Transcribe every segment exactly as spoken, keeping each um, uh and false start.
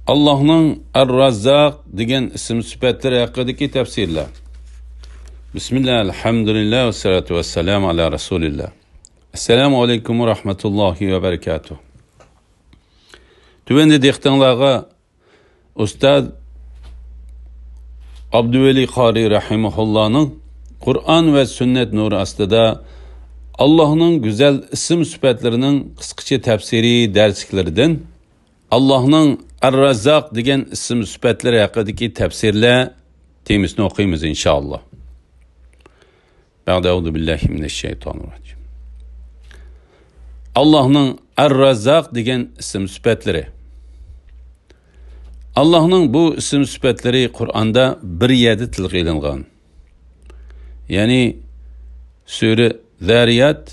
ئاللاھنىڭ ئەر-راززاق دېگەن ئىسىم سۈپەتلىرى ھەققىدىكى تەپسىرلەر. بىسمىللا، ئەلھەمدۇلىللا، ۋەسسالاتۇ ۋەسسالامۇ ئالا رەسۇلىللا. ئەسسالامۇ ئەلەيكۇم ۋە رەھمەتۇللاھى ۋە بەرىكاتۇھ. تۆۋەندە دىققىتىڭلارغا ئۇستاز ئابدۇۋەلى قارى رەھىمەھۇللانىڭ قۇرئان ۋە سۈننەت نۇرى ئاستىدا ئاللاھنىڭ گۈزەل ئىسىم سۈپەتلىرىنىڭ قىسقىچە تەپسىرىي دەرسلىكلىرىدىن ئاللاھنىڭ ئەر-راززاق دېگەن ئىسىم سۈپەتلىرى ھەققىدىكى تەپسىرلەر تېمىسىنى ئوقۇيمىز، ئىنشائاللا. بەئدە، ئەئۇزۇ بىللاھى مىنەششەيتانىررەجىم. ئاللاھنىڭ ئەر-راززاق دېگەن ئىسىم سۈپەتلىرى. ئاللاھنىڭ بۇ ئىسىم سۈپەتلىرى قۇرئاندا بىر يەردە تىلغا ئېلىنغان. يەنى سۈرە زارىيات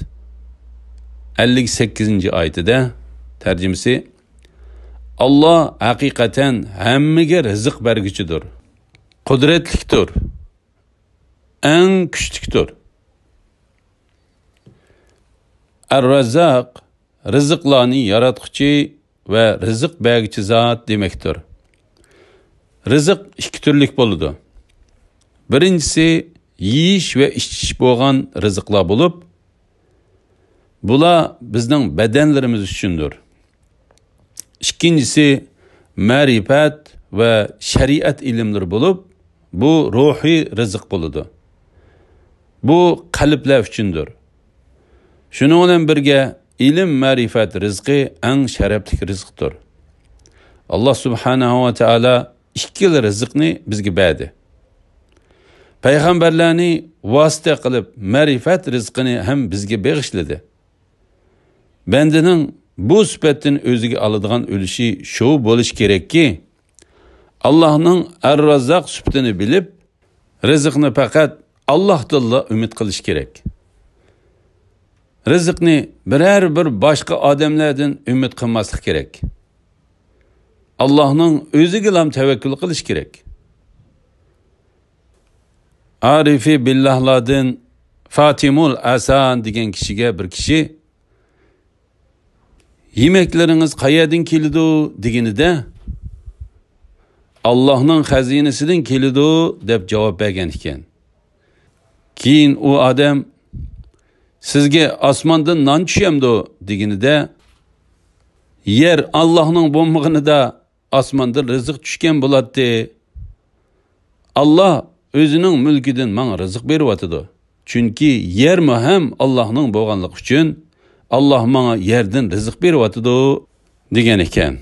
ئەللىك سەككىزىنچى ئايىتىدە، تەرجىمىسى، ئاللا ھەقىقەتەن ھەممىگە رىزىق بەرگۈچىدۇر، قۇدرەتلىكتۇر، ئەڭ كۈچلۈكتۇر. ئەر-راززاق، رىزىقلارنى ياراتقۇچى ۋە رىزىق بەرگۈچى زات دېمەكتۇر. رىزىق ئىككى تۈرلۈك بولىدۇ. بىرىنچىسى، يېيىش ۋە ئىچىش بولغان رىزىقلار بولۇپ، بۇلار بىزنىڭ بەدەنلىرىمىز ئۈچۈندۇر. ئىككىنچىسى، مەرىپەت ۋە شەرىئەت ئىلىملىرى بولۇپ، بۇ روھىي رىزىق بولىدۇ. بۇ قەلبلەر ئۈچۈندۇر. شۇنىڭ بىلەن بىرگە، ئىلىم، مەرىپەت رىزقى ئەڭ شەرەپلىك رىزىقتۇر. ئاللا سۇبھانەھۇ ۋە تائالا ئىككىلا رىزىقنى بىزگە بەردى. پەيغەمبەرلەرنى ۋاسىتە قىلىپ، مەرىپەت رىزقىنى ھەم بىزگە بېغىشلىدى. بەندىنىڭ بۇ سۈپەتتىن ئۆزىگە ئالىدىغان ئۈلۈشى شۇ بولۇشى كېرەككى، ئاللاھنىڭ ئەر-راززاق سۈپىتىنى بىلىپ، رىزىقنى پەقەت ئاللاھتىنلا ئۈمىد قىلىش كېرەك. رىزىقنى بىرەر بىر باشقا ئادەملەردىن ئۈمىد قىلماسلىق كېرەك. ئاللاھنىڭ ئۆزىگىلا تەۋەككۈل قىلىش كېرەك. ئارىفى بىللاھلاردىن فاتىمۇل ئەسان دېگەن كىشىگە بىر كىشى، «يېمەكلىرىڭىز قەيەردىن كېلىدۇ؟» دېگىنىدە، «ئاللاھنىڭ خەزىنىسىدىن كېلىدۇ» دەپ جاۋاب بەرگەن ئىكەن. كېيىن ئۇ ئادەم، «سىزگە ئاسماندىن نان چۈشەمدۇ؟» دېگىنىدە، «يەر ئاللاھنىڭ بولمىغىنىدا ئاسماندىن رىزىق چۈشكەن بولاتتى. ئاللا ئۆزىنىڭ مۈلكىدىن ماڭا رىزىق بېرىۋاتىدۇ. چۈنكى يەرمۇ ھەم ئاللاھنىڭ بولغانلىقى ئۈچۈن، ئاللا ماڭا يەردىن رىزىق بېرىۋاتىدۇ» دېگەن ئىكەن.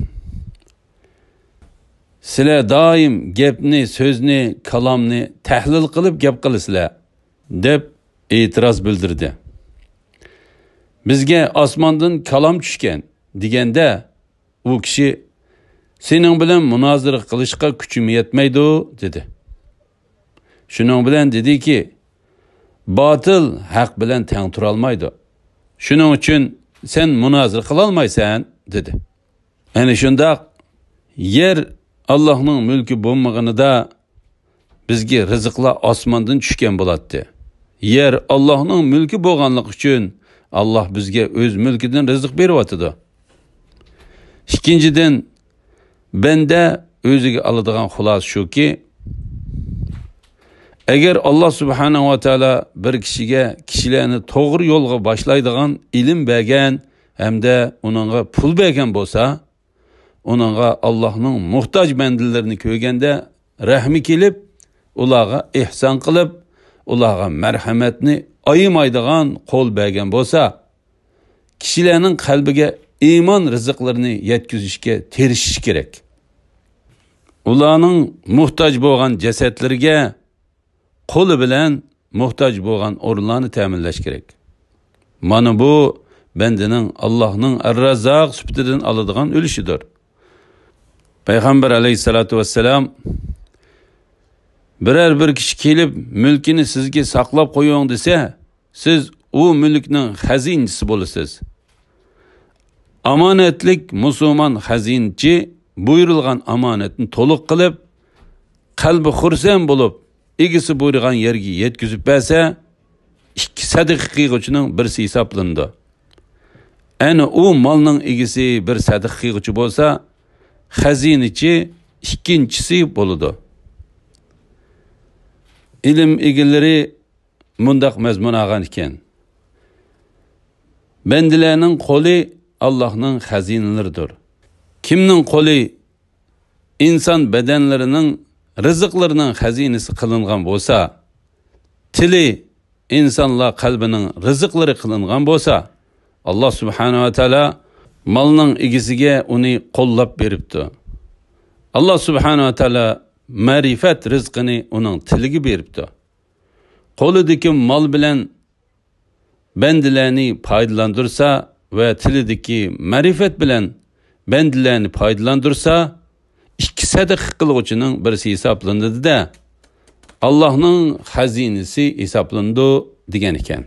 «سىلەر دائىم گەپنى، سۆزنى، كالامنى تەھلىل قىلىپ گەپ قىلىسىلەر» دەپ ئېتىراز بىلدۈردى. «بىزگە ئاسماندىن كالام چۈشكەن» دېگەندە، ئۇ كىشى، «سېنىڭ بىلەن مۇنازىرە قىلىشقا كۈچۈم يەتمەيدۇ» دېدى. شۇنىڭ بىلەن دېدىكى، «باتىل ھەق بىلەن تەڭ تۇرالمايدۇ. شۇنىڭ ئۈچۈن سەن مۇنازىرە قىلالمايسەن» دېدى. ئەنە شۇنداق، يەر ئاللاھنىڭ مۈلكى بولمىغىنىدا، بىزگە رىزىقلار ئاسماندىن چۈشكەن بولاتتى. يەر ئاللاھنىڭ مۈلكى بولغانلىقى ئۈچۈن، ئاللاھ بىزگە ئۆز مۈلكىدىن رىزىق بېرىۋاتىدۇ. ئىككىنچىدىن، بەندە ئۆزىگە ئالىدىغان خۇلاسە شۇكى، ئەگەر ئاللاھ سۇبھانەھۇ ۋە تائالا بىر كىشىگە، كىشىلەرنى توغرا يولغا باشلايدىغان ئىلىم بەرگەن ھەمدە ئۇنىڭغا پۇل بەرگەن بولسا، ئۇنىڭغا ئاللاھنىڭ موھتاج بەندىلىرىنى كۆرگەندە رەھمى كېلىپ، ئۇلارغا ئېھسان قىلىپ، ئۇلارغا مەرھەمەتنى ئايىمايدىغان قول بەرگەن بولسا، كىشىلەرنىڭ قەلبىگە ئىمان رىزىقلىرىنى يەتكۈزۈشكە تىرىشىش كېرەك. ئۇلارنىڭ موھتاج بولغان جەسەتلىرىگە قولى بىلەن موھتاج بولغان ئورۇنلارنى تەمىنلەش كېرەك. مانا بۇ بەندىنىڭ ئاللاھنىڭ ئەر-راززاق سۈپىتىدىن ئالىدىغان ئۈلۈشىدۇر. پەيغەمبەر ئەلەيھىسسالاتۇ ۋەسسالام، «بىرەر بىر كىشى كېلىپ، مۈلكىنى سىزگە ساقلاپ قويۇڭ دېسە، سىز ئۇ مۈلۈكنىڭ خەزىنىچىسى بولىسىز. ئامانەتلىك مۇسۇلمان خەزىنىچى بۇيرۇلغان ئامانەتنى تولۇق قىلىپ، قەلبى خۇرسەن بولۇپ، ئىگىسى بۇيرۇغان يەرگە يەتكۈزۈپ بەرسە، ئىككى سەدىقە قىلغۇچىنىڭ بىرسى ھېسابلىنىدۇ. ئەنە ئۇ مالنىڭ ئىگىسى بىر سەدىقە قىلغۇچى بولسا، خەزىنىچى ئىككىنچىسى بولىدۇ. ئىلىم ئىگىلىرى مۇنداق مەزمۇن ئالغان ئىكەن: بەندىلەرنىڭ قولى ئاللاھنىڭ خەزىنىلىرىدۇر. كىمنىڭ قولى ئىنسان بەدەنلىرىنىڭ رىزىقلىرىنىڭ خەزىنىسى قىلىنغان بولسا، تىلى ئىنسانلار قەلبىنىڭ رىزىقلىرى قىلىنغان بولسا، ئاللاھ سۇبھانەھۇ ۋە تائالا مالنىڭ ئىگىسىگە ئۇنى قوللاپ بېرىپتۇ. ئاللاھ سۇبھانەھۇ ۋە تائالا مەرىپەت رىزقىنى ئۇنىڭ تىلىگە بېرىپتۇ. قولىدىكى مال بىلەن بەندىلەرنى پايدىلاندۇرسا ۋە تىلىدىكى مەرىپەت بىلەن بەندىلەرنى پايدىلاندۇرسا، ئىككى سەدىقە قىلغۇچىنىڭ بىرسى ھېسابلىنىدۇ-دە، ئاللاھنىڭ خەزىنىسى ھېسابلىنىدۇ، دېگەن ئىكەن.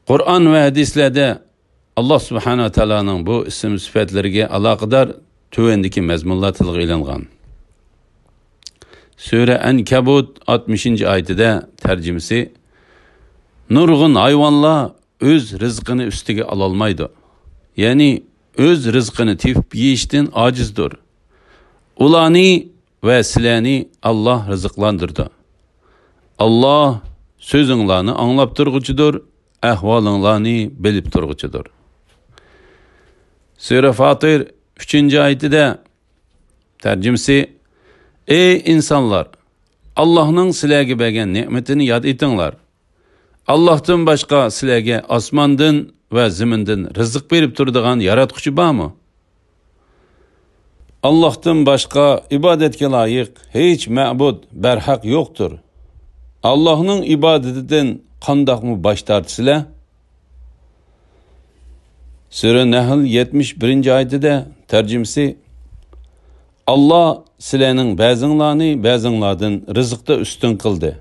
قۇرئان ۋە ھەدىسلەردە ئاللاھ سۇبھانەھۇ ۋە تائالانىڭ بۇ ئىسىم سۈپەتلىرىگە ئالاقىدار تۆۋەندىكى مەزمۇنلار تىلغا ئېلىنغان. سۈرە ئەنكەبۇت ئاتمىشىنچى ئايىتىدە، تەرجىمىسى: نۇرغۇن ھايۋانلار ئۆز رىزقىنى ئۈستىگە ئالالمايدۇ. يەنى ئۆز رىزقىنى تېپىپ يېيىشتىن ئاجىزدۇر. ئۇلارنى ۋە سىلەرنى ئاللاھ رىزىقلاندۇرىدۇ. ئاللاھ سۆزۈڭلارنى ئاڭلاپ تۇرغۇچىدۇر، ئەھۋالىڭلارنى بىلىپ تۇرغۇچىدۇر. سۈرە فاتىر ئۈچىنچى ئايىتىدە، تەرجىمىسى: ئەي ئىنسانلار! ئاللاھنىڭ سىلەرگە بەرگەن نېمىتىنى ياد ئېتىڭلار. ئاللاھتىن باشقا سىلەرگە ئاسماندىن ۋە زېمىندىن رىزىق بېرىپ تۇرىدىغان ياراتقۇچى بارمۇ؟ ئاللاھتىن باشقا ئىبادەتكە لايىق ھېچ مەبۇد بەرھەق يوقتۇر. ئاللاھنىڭ ئىبادىتىدىن قانداقمۇ باش تارتىسىلەر؟ سۈرە نەھل يەتمىش بىرىنچى ئايىتىدە، تەرجىمىسى: ئاللاھ سىلەرنىڭ بەزىڭلارنى بەزىڭلاردىن رىزىقتا ئۈستۈن قىلدى.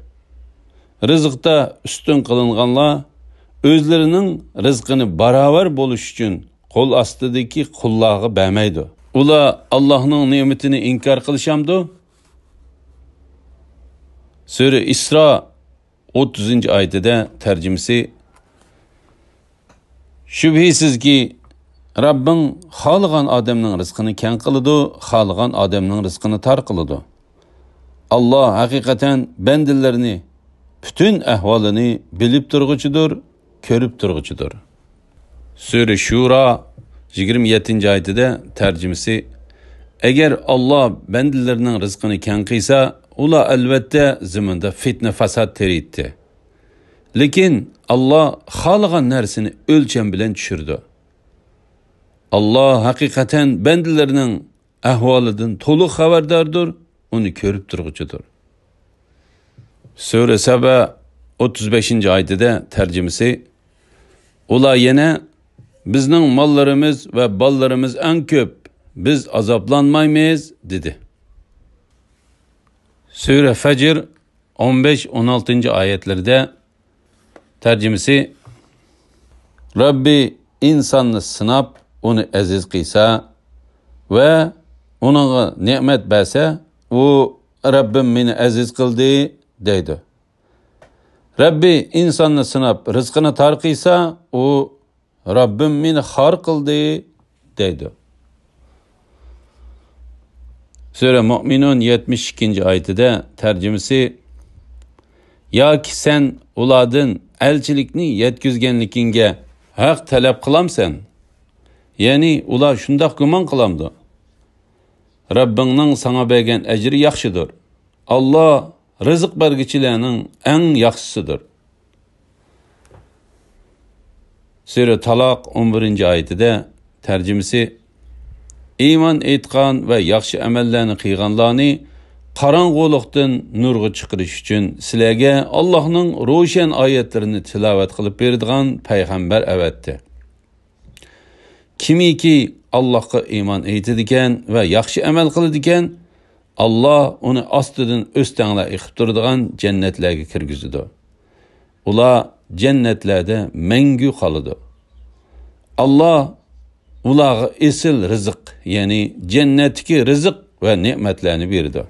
رىزىقتا ئۈستۈن قىلىنغانلار ئۆزلىرىنىڭ رىزقىنى باراۋەر بولۇش ئۈچۈن قول ئاستىدىكى قۇللارغا بەرمەيدۇ. ئۇلار ئاللاھنىڭ نېمىتىنى ئىنكار قىلىشامدۇ؟ سۈرە ئىسرا ئوتتۇزىنچى ئايىتىدە، تەرجىمىسى: شۈبھىسىزكى، رەببىڭ خالىغان ئادەمنىڭ رىزقىنى كەڭ قىلىدۇ، خالىغان ئادەمنىڭ رىزقىنى تار قىلىدۇ. ئاللاھ ھەقىقەتەن بەندىلىرىنى پۈتۈن ئەھۋالىنى بىلىپ تۇرغۇچىدۇر، كۆرۈپ تۇرغۇچىدۇر. سۈرە شۇرا يىگىرمە يەتتىنچى ئايىتىدە، تەرجىمىسى: ئەگەر ئاللاھ بەندىلىرىنىڭ رىزقىنى كەڭ قىلسا، ئۇلار ئەلۋەتتە زېمىندا فىتنە-فاساد تېرىيتتى. لېكىن ئاللاھ خالىغان نەرسىنى ئۆلچەم بىلەن چۈشۈرىدۇ. ئاللاھ ھەقىقەتەن بەندىلىرىنىڭ ئەھۋالىدىن تولۇق خەۋەرداردۇر، ئۇنى كۆرۈپ تۇرغۇچىدۇر. سۈرە سەبە ئوتتۇز بەشىنچى ئايىتىدە، تەرجىمىسى: ئۇلار يەنە، بىزنىڭ ماللىرىمىز ۋە بالىلىرىمىز ئەڭ كۆپ، بىز ئازابلانمايمىز، دېدى. سۈرە فەجر ئون بەش، ئون ئالتىنچى ئايەتلىرىدە، تەرجىمىسى: رەببى ئىنساننى سىناپ، ئۇنى ئەزىز قىلسا ۋە ئۇنىڭغا نېمەت بەرسە، ئۇ «رەببىم مېنى ئەزىز قىلدى» دەيدۇ. رەببى ئىنساننى سىناپ، رىزقىنى تار قىلسا، ئۇ «رەببىم مېنى خار قىلدى» دەيدۇ. سۈرە مۇئمىنۇن يەتمىش ئىككىنچى ئايىتىدە، تەرجىمىسى: ياكى سەن ئۇلاردىن ئەلچىلىكنى يەتكۈزگەنلىكىڭگە ھەق تەلەپ قىلامسەن؟ يەنى ئۇلار شۇنداق گۇمان قىلامدۇ؟ رەببىڭنىڭ ساڭا بەرگەن ئەجرى ياخشىدۇر. ئاللاھ رىزىق بەرگۈچىلەرنىڭ ئەڭ ياخشىسىدۇر. سۈرە تالاق ئون بىرىنچى ئايىتىدە، تەرجىمىسى: ئىمان ئېيتقان ۋە ياخشى ئەمەللەرنى قىلغانلارنى قاراڭغۇلۇقتىن نۇرغا چىقىرىش ئۈچۈن سىلەرگە ئاللاھنىڭ روشەن ئايەتلىرىنى تىلاۋەت قىلىپ بېرىدىغان پەيغەمبەر ئەۋەتتى. كىمكى ئاللاھقا ئىمان ئېيتىدىكەن ۋە ياخشى ئەمەل قىلىدىكەن، ئاللاھ ئۇنى ئاستىدىن ئۆستەڭلەر ئېقىپ تۇرىدىغان جەننەتلەرگە كىرگۈزىدۇ. ئۇلار جەننەتلەردە مەڭگۈ قالىدۇ. ئاللاھ ئۇلارغا ئېسىل رىزىق، يەنى جەننەتتىكى رىزىق ۋە نېمەتلەرنى بېرىدۇ.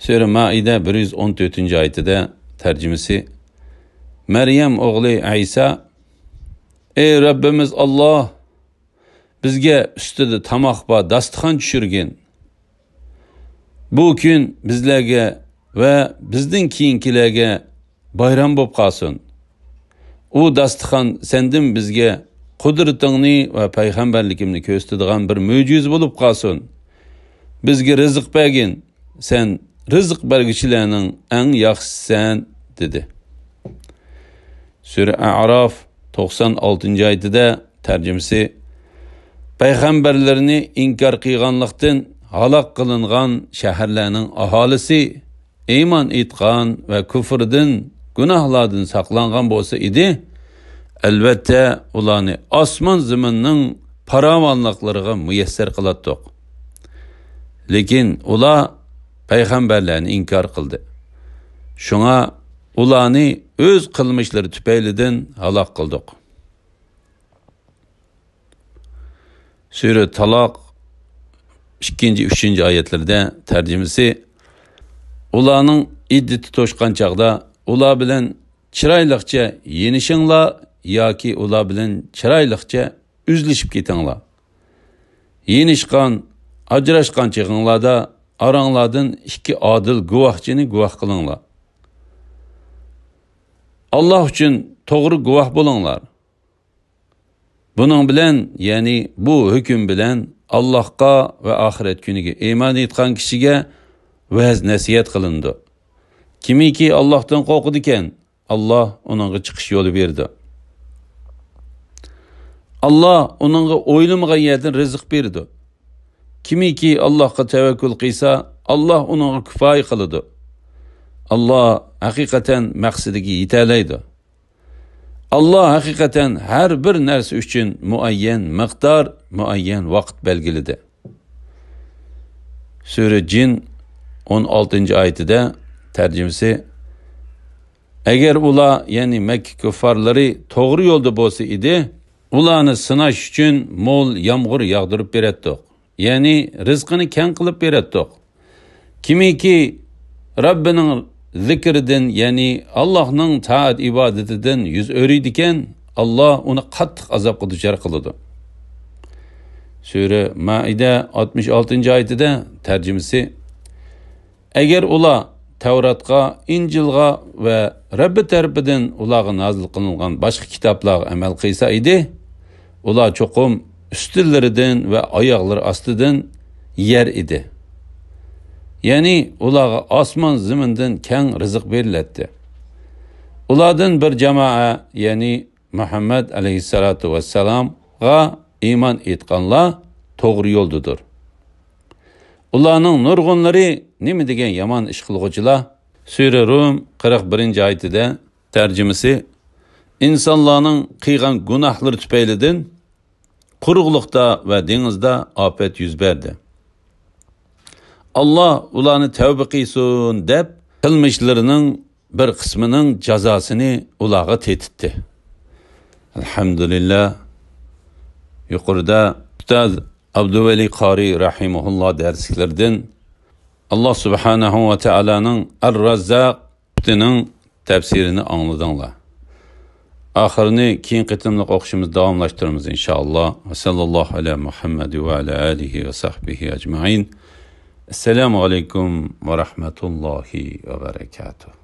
سۈرە مائىدە بىر يۈز ئون تۆتىنچى ئايىتىدە، تەرجىمىسى: مەريەم ئوغلى ئەيسا ئەي رەببىمىز ئاللاھ، بىزگە ئۈستىدە تاماق بار داستىخان چۈشۈرگىن. بۇ كۈن بىزلەرگە ۋە بىزدىن كېيىنكىلەرگە بايرام بولۇپ قالسۇن. ئۇ داستىخان سەندىن بىزگە قۇدرىتىڭنى ۋە پەيغەمبەرلىكىمنى كۆرسىتىدىغان بىر مۆجىزە بولۇپ قالسۇن. بىزگە رىزىق بەرگىن، سەن رىزىق بەرگۈچىلەرنىڭ ئەڭ ياخشىسىسەن، دېدى. سۈرە ئەئراف، توقسان ئالتىنچى ئايىتىدە، تەرجىمىسى، پەيغەمبەرلىرىنى ئىنكار قىلغانلىقتىن ھالاك قىلىنغان شەھەرلەرنىڭ ئاھالىسى ئىمان ئېيتقان ۋە كۇفرىدىن، گۇناھلاردىن ساقلانغان بولسا ئىدى، ئەلۋەتتە، ئۇلارنى ئاسمان زېمىننىڭ پاراۋانلىقلىرىغا مۇيەسسەر قىلاتتۇق. لېكىن ئۇلار پەيغەمبەرلەرنى ئىنكار قىلدى. شۇڭا ئۇلارنى ئۆز قىلمىشلىرى تۈپەيلىدىن ھالاك قىلدۇق. سۈرە تالاق ئىككىنچى، ئۈچىنچى ئايەتلىرىدە، تەرجىمىسى، ئۇلارنىڭ ئىددىتى توشقان چاغدا ئۇلار بىلەن چىرايلىقچە يېنىشىڭلار ياكى ئۇلار بىلەن چىرايلىقچە ئۈزلىشىپ كېتىڭلار. يېنىشقان، ئاجراشقان چېغىڭلاردا ئاراڭلاردىن ئىككى ئادىل گۇۋاھچىنى گۇۋاھ قىلىڭلار. ئاللاھ ئۈچۈن توغرا گۇۋاھ بولۇڭلار. بۇنىڭ بىلەن، يەنى بۇ ھۆكۈم بىلەن ئاللاھقا ۋە ئاخىرەت كۈنىگە ئىمان ئېيتقان كىشىگە ۋەز-نەسىھەت قىلىنىدۇ. كىمكى ئاللاھتىن قورقىدىكەن، ئاللاھ ئۇنىڭغا چىقىش يولى بېرىدۇ. ئاللاھ ئۇنىڭغا ئويلىمىغان يەردىن رىزىق بېرىدۇ. كىمكى ئاللاھقا تەۋەككۈل قىلسا، ئاللاھ ئۇنىڭغا كۇپايە قىلىدۇ. ئاللاھ ھەقىقەتەن مەقسىتىگە يېتەلەيدۇ. ئاللاھ ھەقىقەتەن ھەر بىر نەرسە ئۈچۈن مۇئەييەن مىقدار، مۇئەييەن ۋاقىت بەلگىلىدى. سۈرە جىن ئون ئالتىنچى ئايىتىدە، تەرجىمىسى، ئەگەر ئۇلار، يەنى مەككە كۇففارلىرى توغرا يولدا بولسا ئىدى، ئۇلارنى سىناش ئۈچۈن مول يامغۇر ياغدۇرۇپ بېرەتتۇق. يەنى رىزقىنى كەڭ قىلىپ بېرەتتۇق. كىمكى رەببىنىڭ زىكرىدىن، يەنى ئاللاھنىڭ تائەت ئىبادىتىدىن يۈز ئۆرۈيدىكەن، ئاللاھ ئۇنى قاتتىق ئازابقا دۇچار قىلىدۇ. سۈرە مائىدە ئاتمىش ئالتىنچى ئايىتىدە، تەرجىمىسى، ئەگەر ئۇلار تەۋراتقا، ئىنجىلغا ۋە رەببى تەرىپىدىن ئۇلارغا نازىل قىلىنغان باشقا كىتابلارغا ئەمەل قىلسا ئىدى، ئۇلار چوقۇم ئۈستىلىرىدىن ۋە ئاياغلىرى ئاستىدىن يەر ئىدى. يەنى ئۇلارغا ئاسمان زېمىندىن كەڭ رىزىق بېرىلەتتى. ئۇلاردىن بىر جامائە، يەنى مۇھەممەد ئەلەيھىسسالاتۇ ۋەسسالامغا ئىمان ئېيتقانلار توغرا يولدىدۇر. ئۇلارنىڭ نۇرغۇنلىرى نېمە دېگەن يامان ئىش قىلغۇچىلار. سۈرە رۇم قىرىق بىرىنچى ئايىتىدە، تەرجىمىسى، ئىنسانلارنىڭ قىلغان گۇناھلىرى تۈپەيلىدىن قۇرۇقلۇقتا ۋە دېڭىزدا ئاپەت يۈز بەردى. ئاللاھ ئۇلارنى تەۋبە قىلسۇن دەپ، قىلمىشلىرىنىڭ بىر قىسمىنىڭ جازاسىنى ئۇلارغا تېتىتتى. ئەلھەمدۇلىللا. يۇقىرىدا ئۇستاز ئابدۇۋەلى قارى رەھىمەھۇللا دەرسلىكلىرىدىن ئاللاھ سۇبھانەھۇ ۋە تائالانىڭ ئەر-رەززاق سۈپىتىنىڭ تەپسىرىنى ئاڭلىدىڭلار. ئاخىرىنى كېيىنكى قېتىملىق ئوقۇشىمىز داۋاملاشتۇرىمىز، ئىنشائاللاھ. ۋە سەللەللاھۇ ئەلە مۇھەممەد ۋە ئەلە ئالىھى ۋە سەھبىھى ئەجمەئىن. ئەسسالامۇ ئەلەيكۇم ۋە رەھمەتۇللاھى ۋە بەرەكاتۇھ.